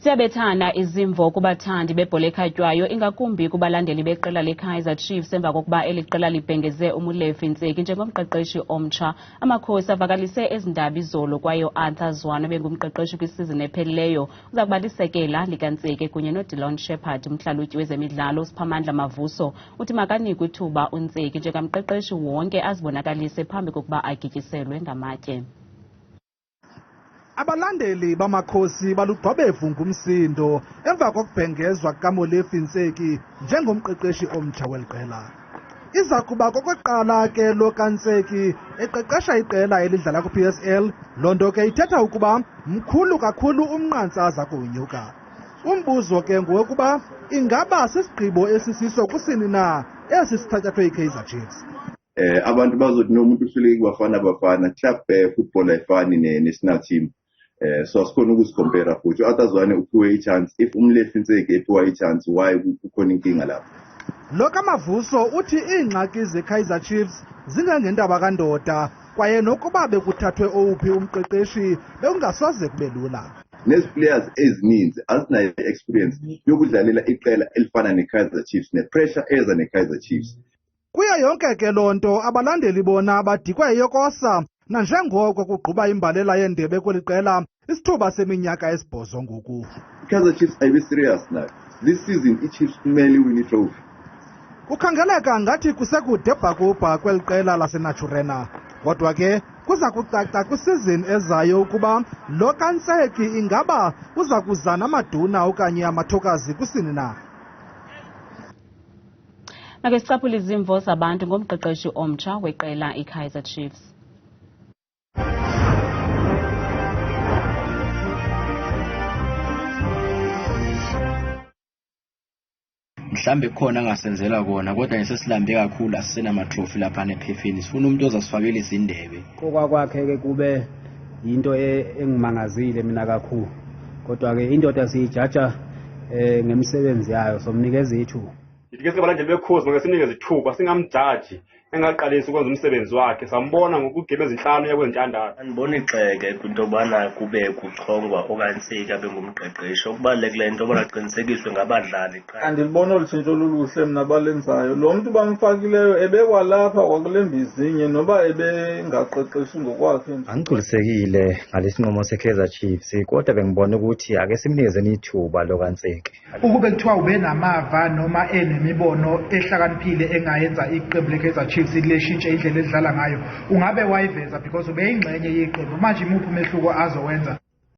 Ziyabethana izimvo kubathandi bebhola ekhatywayo, ingakumbi kubalandeli beqela leKaizer Chiefs emva kokuba eli qela libhengeze uMolefi Ntseki njengomqeqeshi omtsha. Amakhosi avakalise ezi ndaba izolo kwaye uArthur Zwane obengumqeqeshi kwisizini ephelileyo uza kuba lisekela likaNtseki kunye noDillon Sheppard. Umhlalutyi wezemidlalo uSiphamandla Mavuso uthi makanikwe ithuba uNtseki njengamqeqeshi wonke azibonakalise phambi kokuba agityiselwe ngamatye. Abalandeli baMakhosi balugcwabevu ngumsindo emva kokubhengezwa kukaMolefi Ntseki njengomqeqeshi omtsha weli qela. Iza kuba kokokuqala ke lo kaNtseki eqeqesha iqela elidlala kwi-PSL, loo nto ke ithetha ukuba mkhulu kakhulu umnqantsa aza kuwunyuka. Umbuzo ke ngowokuba ingaba sisigqibo esisiso kusini na esi sithatyathwe yiKaizer Chiefs. Abantu bazothi noma umuntu uhluleke kubafana bafana club football ayifani ne-national team, so asikhona ukuzicompare. Futhi u-Arthur Zwane uphiwe i-chance. If uMolefi Ntseki ephiwa i-chance, why kukhona inkinga lapho? Lo kaMavuso uthi iingxaki zeKaizer Chiefs zingangendaba kandoda, kwaye nokuba bekuthathwe owuphi umqeqeshi bekungasoze kube lula. Nezi players ezininzi azinayo i-experience yokudlalela iqela elifana ne-Kaizer Chiefs ne-pressure eza ne-Kaizer Chiefs. Kuyo yonke ke loo nto, abalandeli bona badikwa yeyokosa nanjengoko kugquba imbalela yeendebe kweli qela isithuba seminyaka esibhozo ngoku. I-Kaizer Chiefs ayibe serious nayo this season. I-Chiefs kumele iwine i-trophy. Kukhangeleka ngathi kusekude bhakubha kweli qela laseNaturena, kodwa ke kuza kucaca kwisizini ezayo ukuba lo kaNtseki ingaba uza kuza namaduna okanye amathokazi kusini na. Make sicaphule izimvo zabantu ngomqeqeshi omtsha weqela iKaizer Chiefs. Mhlambe khona angasenzela kona, kodwa ngesesilambe kakhulu, asisenama-trophy laphana ephefeni. Sifuna umuntu ozasifakela izindebe. Kokwakwakhe-ke kube yinto engimangazile mina kakhulu, kodwa-ke indoda siyijaja ngemisebenzi yayo, somnikeza ithuba. Ndithi ke singabalandeli bekhozi make sinikeze ithuba, singamjaji engaqalisi ukwenza umsebenzi wakhe. Sambona ngokugeba ezintlanu uya kwezintandathu. Andiboni gxeke kwinto yobana kube kuchongwa okaNtseki abe ngumqeqeshi. Okubalulekileyo into yobana aqinisekiswe ngabadlali qha. Andiliboni olu tshintsho luluhle mna balenzayo. Lo mntu bamfakileyo ebekwalapha kwakule mbizinye noba ebengaqeqeshi ngokwakhe nje. Angigculisekile ngalesi nqumo se-Kaizer Chiefs, kodwa bengibona ukuthi ake simnikezeni ithuba lo kaNtseki. Ukube kuthiwa ubenamava noma enemibono ehlakaniphile engayenza iqembu le-Kaizer Chiefs lishintshe indlela elidlala ngayo, ungabe wayiveza because ubeyingxenye yeqembu. Manje imuphi umehluko azowenza?